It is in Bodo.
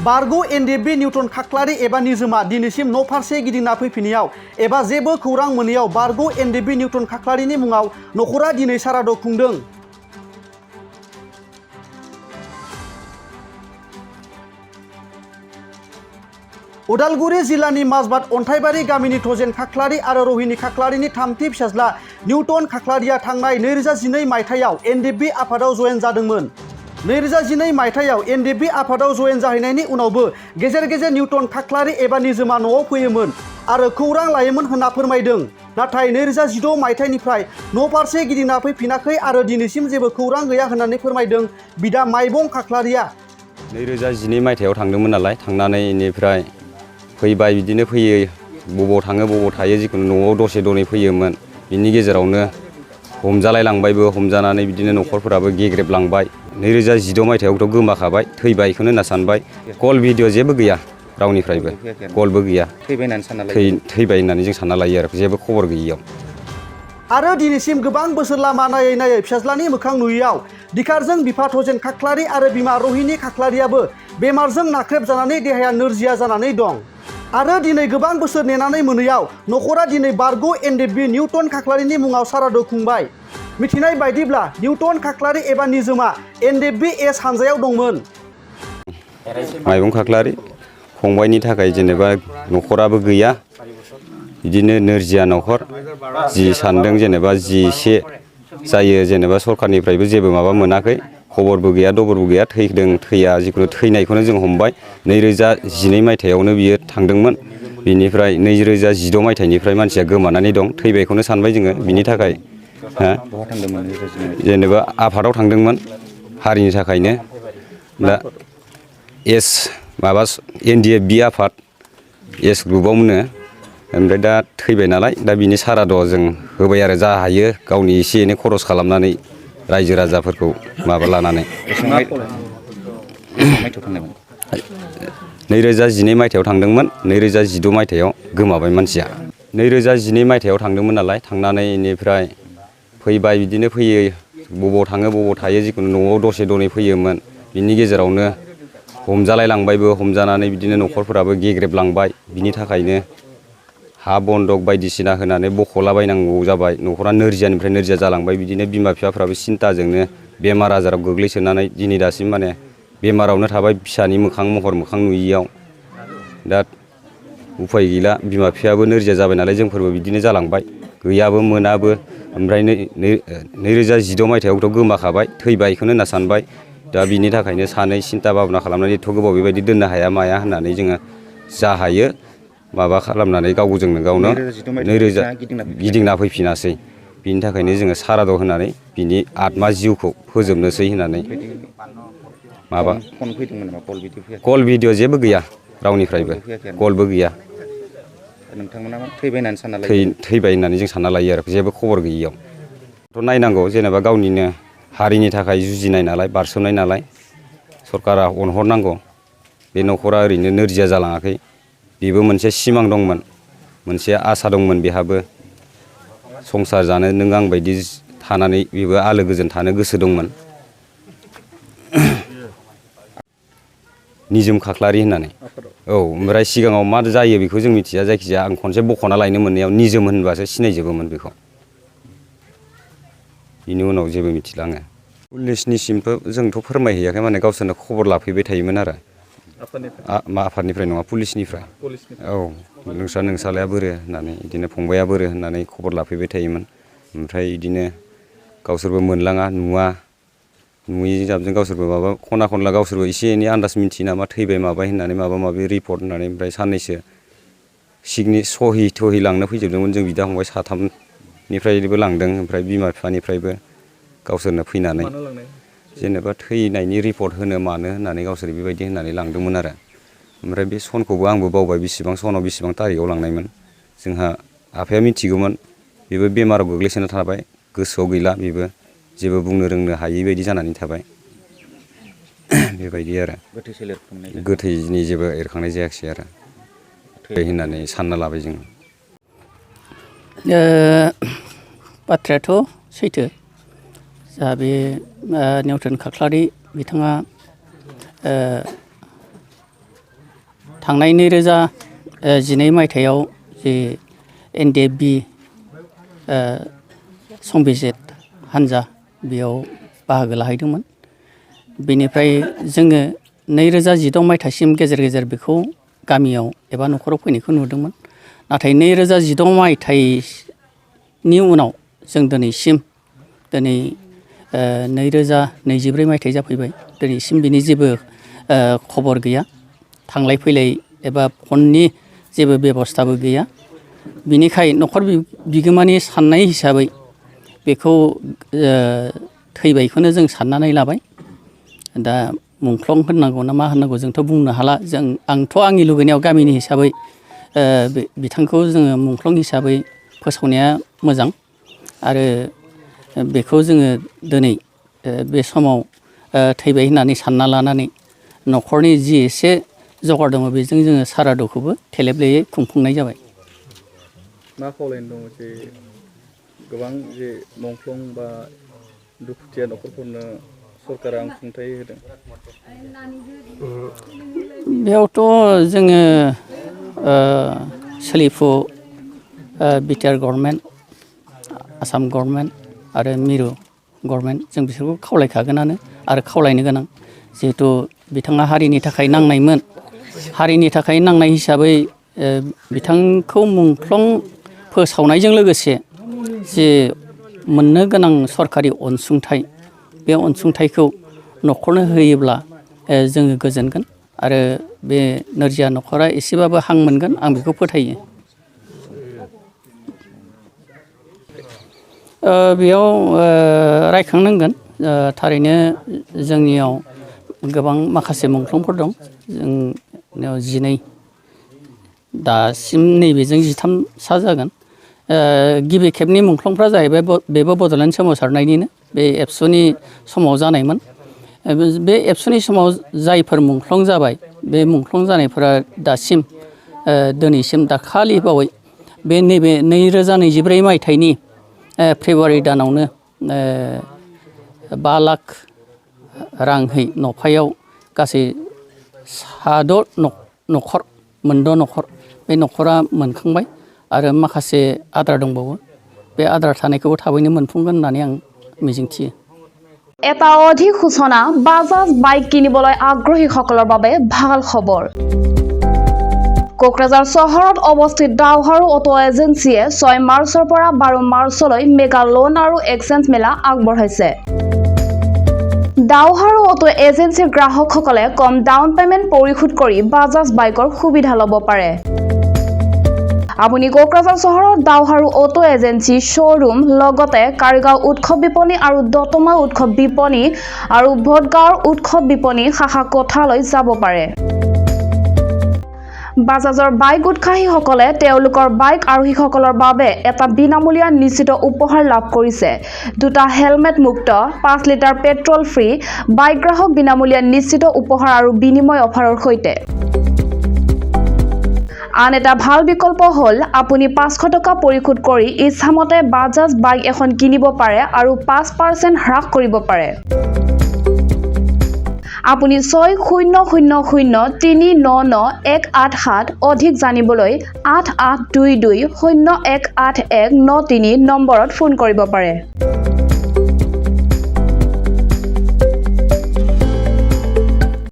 बारगु एनडिएफबि निउटन खाख्लारि एबा निजोमा दिनैसिम न' फारसे गिदिंना फैफिनायाव एबा जेबो खौरां मोनैयाव बारगु एनडिएफबि निउटन खाख्लारिनि मुङाव नखरा दिनै साराद' खुंदों। उदालगुरि जिल्लानि माजबाद अन्थाइबारि गामिनि थजेन खाख्लारि आरो रहिनी खाख्लारिनि थामथि फिसाज्ला निउटन खाख्लारिया थांनाय 2012 मायथाइयाव एनडिएफबि आफादाव जयेन जादोंमोन। 2012 मायथाइयाव एनडिएफबि आफादाव जयेन जाहैनायनि उनावबो गेजेर गेजेर निउटन खाख्लारि एबा निजोमा न'आव फैयोमोन आरो खौरां लायोमोन होनना फोरमायदों। नाथाय 2016 मायथाइनिफ्राय न' फारसे गिदिंना फैफिनाखै आरो दिनैसिम जेबो खौरां गैया होननानै फोरमायदों बिदा माइबं खाख्लारिया। 2012 मायथाइयाव थांदोंमोन नालाय, थांनानै इनिफ्राय फैबाय, बिदिनो फैयो, बबाव थाङो बबाव थायो, जिखुनु न'आव दसे दनै फैयोमोन। बिनि गेजेरावनो हमजालायलांबायबो, हमजानानै बिदिनो न'खरफोराबो गेग्रेबलांबाय। 2016 मायथाइयावथ' गोमाखाबाय, थैबाय बेखौनो होनना सानबाय। कल भिडिअ जेबो गैया रावनिफ्रायबो, कलबो गैया, थैबाय होननानै जों सानना लायो आरो जेबो खबर गैयियाव। आरो दिनैसिम गोबां बोसोर लामा नायै नायै फिसाज्लानि मोखां नुयैयाव दिखारजों बिफा थजेन खाख्लारि आरो बिमा रहिनी खाख्लारियाबो बेमारजों नाख्रेबजानानै देहाया नोरजिया जानानै दं। आरो दिनै गोबां बोसोर नेनानै मोनैयाव नखरा दिनै बारगु एनडिएफबि निउटन खाख्लारिनि मुङाव साराद' खुंबाय। मिथिनाय बायदिब्ला निउटन खाख्लारि एबा निजोमा एनडिएफबि एस हानजायाव दंमोन। माइबं खाख्लारि फंबायनि थाखाय जेनेबा न'खराबो गैया, बिदिनो नोरजिया न'खर, जि सानदों जेनेबा जि एसे जायो जेनेबा सरखारनिफ्रायबो जेबो माबा मोनाखै, खबरबो गैया दबरबो गैया, थैदों थैया जिखुनु थैनायखौनो जों हमबाय। 2012 मायथाइयावनो बियो थांदोंमोन, बिनिफ्राय 2016 मायथाइनिफ्राय मानसिया गोमानानै दं, थैबायखौनो सानबाय जोङो। बिनि थाखाय जेनेबा आफादाव थांदोंमोन हारिनि थाखायनो, दा एनडिएफबि आफाद एस ग्रुपआवनो, ओमफ्राय दा थैबाय नालाय, दा बिनि साराद' जों होबाय आरो जा हायो गावनि एसे एनै खरस खालामनानै रायजो राजाफोरखौ माबा लानानै। 2012 मायथाइयाव थांदोंमोन, 2016 मायथाइयाव गोमाबाय मानसिया। 2012 मायथाइयाव थांदोंमोन नालाय, थांनानै इनिफ्राय फैबाय, बिदिनो फैयो, बबाव थाङो बबाव थायो, जिखुनु न'आव दसे दनै फैयोमोन। बिनि गेजेरावनो हमजालायलांबायबो, हमजानानै बिदिनो न'खरफोराबो गेग्रेबलांबाय। बिनि थाखायनो हा बन्दक बायदिसिना होनानै बख'लाबायनांगौ जाबाय, न'खरा नोरजियानिफ्राय नोरजिया जालांबाय। बिदिनो बिमा बिफाफ्राबो सिन्थाजोंनो बेमार आजाराव गोग्लैसोनानै दिनै दासिम माने बेमारावनो थाबाय, फिसानि मोखां महर मोखां नुयियाव। दा उफाय गैला, बिमा बिफायाबो नोरजिया जाबाय नालाय, जोंफोरबो बिदिनो जालांबाय, गैयाबो मोनाबो। ओमफ्राय 2016 मायथाइयावथ' गोमाखाबाय, थैबाय बेखौनो होनना सानबाय। दा बिनि थाखायनो सानै सिन्था भाबना खालामनानै एथ' गोबाव बेबायदि दोननो हाया माया होननानै जोङो जा हायो माबा खालामनानै गावजोंनो गावनो 2000 गिदिंना फैफिनासै। बिनि थाखायनो जोङो साराद' होनानै बिनि आत्मा जिउखौ फोजोबनोसै होननानै माबा कल भिडिअ जेबो गैया रावनिफ्रायबो, कलबो गैया। थैबाय होननानै जों सानना लायो आरो जेबो खबर गैयियाव। थ' नायनांगौ जेनेबा गावनिनो हारिनि थाखाय जुजिनाय नालाय, बारसोमनाय नालाय, सरकारा अनहरनांगौ। बे न'खरा ओरैनो नोरजिया जालाङाखै, बेबो मोनसे सिमां दंमोन, मोनसे आसा दंमोन बेहाबो, संसार जानो नों आं बायदि थानानै बेबो आलो गोजोन थानो गोसो दंमोन। निजोम खाख्लारि होननानै। औ, ओमफ्राय सिगाङाव मा जायो बेखौ जों मिथिया, जायखिजाया आं खनसे बख'ना लायनो मोननायाव निजोम होनबासो सिनायजोबोमोन बेखौ। बिनि उनाव जेबो मिथिला आङो। पुलिसनिसिमबो जोंथ' फोरमायहैयाखै, माने गावसोरनो खबर लाफैबाय थायोमोन आरो। आफादनिफ्राय नङा, पुलिसनिफ्राय। औ, नोंसालाया बोरो होननानै, बिदिनो फंबाया बोरो होननानै खबर लाफैबाय थायोमोन। ओमफ्राय बिदिनो गावसोरबो मोनलाङा, नुयि जाबजों गावसोरबो माबा खना खनला गावसोरबो एसे एनै आन्दाज मिथियो नामा, थैबाय माबाय होननानै माबा माबि रिपर्ट होननानै। ओमफ्राय साननैसो सहि थहि लांनो फैजोबदोंमोन, जों बिदा फंबाय साथामनिफ्रायबो लांदों, ओमफ्राय बिमा बिफानिफ्रायबो गावसोरनो फैनानै जेनेबा थैनायनि रिपर्ट होनो मानो होननानै गावसोर बेबायदि होननानै लांदोंमोन आरो। ओमफ्राय बे सनखौबो आंबो बावबाय, बेसेबां सनाव बेसेबां थारिखआव लांनायमोन। जोंहा आफाया मिथिगौमोन, बेबो बेमाराव गोग्लैसोना थाबाय, गोसोआव गैला, बेबो जेबो बुंनो रोंनो हायि बायदि जानानै थाबाय। बेबायदि आरो गोथैनि जेबो एरखांनाय जायाखिसै आरो होननानै सानना लाबाय जों। बाथ्रायाथ' सैथो। जा बे निउटन खाख्लारि बिथाङा थांनाय 2012 मायथाइयाव जे NDFB संबिजित हान्जा बेयाव बाहागो लाहैदोंमोन। बेनिफ्राय जोङो 2016 मायथाइसिम गेजेर गेजेर बेखौ गामियाव एबा न'खराव फैनायखौ नुदोंमोन। नाथाय 2016 मायथाइनि उनाव जों दिनैसिम 2024 मायथाइ जाफैबाय, दिनैसिम बिनि जेबो खबर गैया। थांलाय फैलाय एबा फननि जेबो बेबस्थाबो गैया। बिनिखाय न'खर बिगोमानि साननाय हिसाबै बेखौ थैबायखौनो जों साननानै लाबाय। दा मुंख्लं होननांगौ ना मा होननांगौ जोंथ' बुंनो हाला। आंथ' आंनि लुगैनायाव गामिनि हिसाबै बिथांखौ जोङो मुंख्लं हिसाबै फोसावनाया मोजां। आरो बेखौ जोङो दिनै बे समाव थैबाय होननानै सानना लानानै न'खरनि जि एसे जगार दङ बेजों जोङो सारादुखौबो थेलेबलेयै खुंफुंनाय जाबाय। मा खावलायनो दङ जे गोबां जे मुंख्लं बा दुखुथिया न'खरफोरनो सरकारा अनसुंथाइ होदों? बेयावथ' जोङो सोलिफु बिटिआर गभर्नमेन्ट, आसाम गभर्नमेन्ट आरो मिरु गभर्नमेन्ट जों बिसोरखौ खावलायखागोनानो आरो खावलायनो गोनां। जिहेथु बिथाङा हारिनि थाखाय नांनायमोन। हारिनि थाखाय नांनाय हिसाबै बिथांखौ मुंख्लं फोसावनायजों लोगोसे जे मोननो गोनां सरकारि अनसुंथाइ, बे अनसुंथाइखौ न'खरनो होयोब्ला जोङो गोजोनगोन आरो बे नोरजिया न'खरा एसेबाबो हां मोनगोन, आं बेखौ फोथायो। बेयाव रायखांनांगोन थारैनो जोंनियाव गोबां माखासे मुंख्लंफोर दं। जोंनियाव 12, दासिम नैबेजों 13सा जागोन। गिबि खेबनि मुंख्लंफ्रा जाहैबाय बेबो बड'लेण्ड सोमावसारनायनिनो, बे एबसुनि समाव जानायमोन। बे एबसुनि समाव जायफोर मुंख्लं जाबाय, बे मुंख्लं जानायफोरा दासिम दिनैसिम दाखालि बावै बे नैबे 2024 मायथाइनि फेब्रुवारि दानावनो 5 लाख रांहै न'फायाव गासै 6 न'खर, 6 न'खर, बे न'खरा मोनखांबाय आरो माखासे आद्रा दंबावो। बे आद्रा थानायखौबो थाबैनो मोनफुंगोन होननानै आं मिजिंथियो। এটা অধিক সূচনা বাজাজ বাইক কিনিবলৈ আগ্ৰহীসকলৰ বাবে ভাল খবৰ। কোকৰাঝাৰ চহৰত অৱস্থিত ডাওহাৰু অটো এজেন্সিয়ে 6 মাৰ্চৰ পৰা 12 মাৰ্চলৈ মেগা লোন আৰু এক্সচেঞ্জ মেলা আগবঢ়াইছে। ডাওহাৰু অটো এজেন্সিৰ গ্ৰাহকসকলে কম ডাউন পেমেণ্ট পৰিশোধ কৰি বাজাজ বাইকৰ সুবিধা ল'ব পাৰে। আপুনি কোকৰাঝাৰ চহৰত ডাওহাৰু অটো এজেন্সি শ্ব'ৰুম, লগতে কাৰিগাঁও উৎসৱ বিপণী আৰু দতমা উৎসৱ বিপণী আৰু ভোটগাঁৱৰ উৎসৱ বিপণী শাখা কোঠালৈ যাব পাৰে। বাজাজৰ বাইক উৎসাহীসকলে তেওঁলোকৰ বাইক আৰোহীসকলৰ বাবে এটা বিনামূলীয়া নিশ্চিত উপহাৰ লাভ কৰিছে। 2টা হেলমেট মুক্ত, 5 লিটাৰ পেট্ৰল ফ্ৰী, বাইক গ্ৰাহক বিনামূলীয়া নিশ্চিত উপহাৰ আৰু বিনিময় অফাৰৰ সৈতে। আন এটা ভাল বিকল্প হ'ল আপুনি 500 টকা পৰিশোধ কৰি ইচ্ছামতে বাজাজ বাইক এখন কিনিব পাৰে আৰু 5% হ্ৰাস কৰিব পাৰে। আপুনি 6000399187 অধিক জানিবলৈ 8822018193 নম্বৰত ফোন কৰিব পাৰে।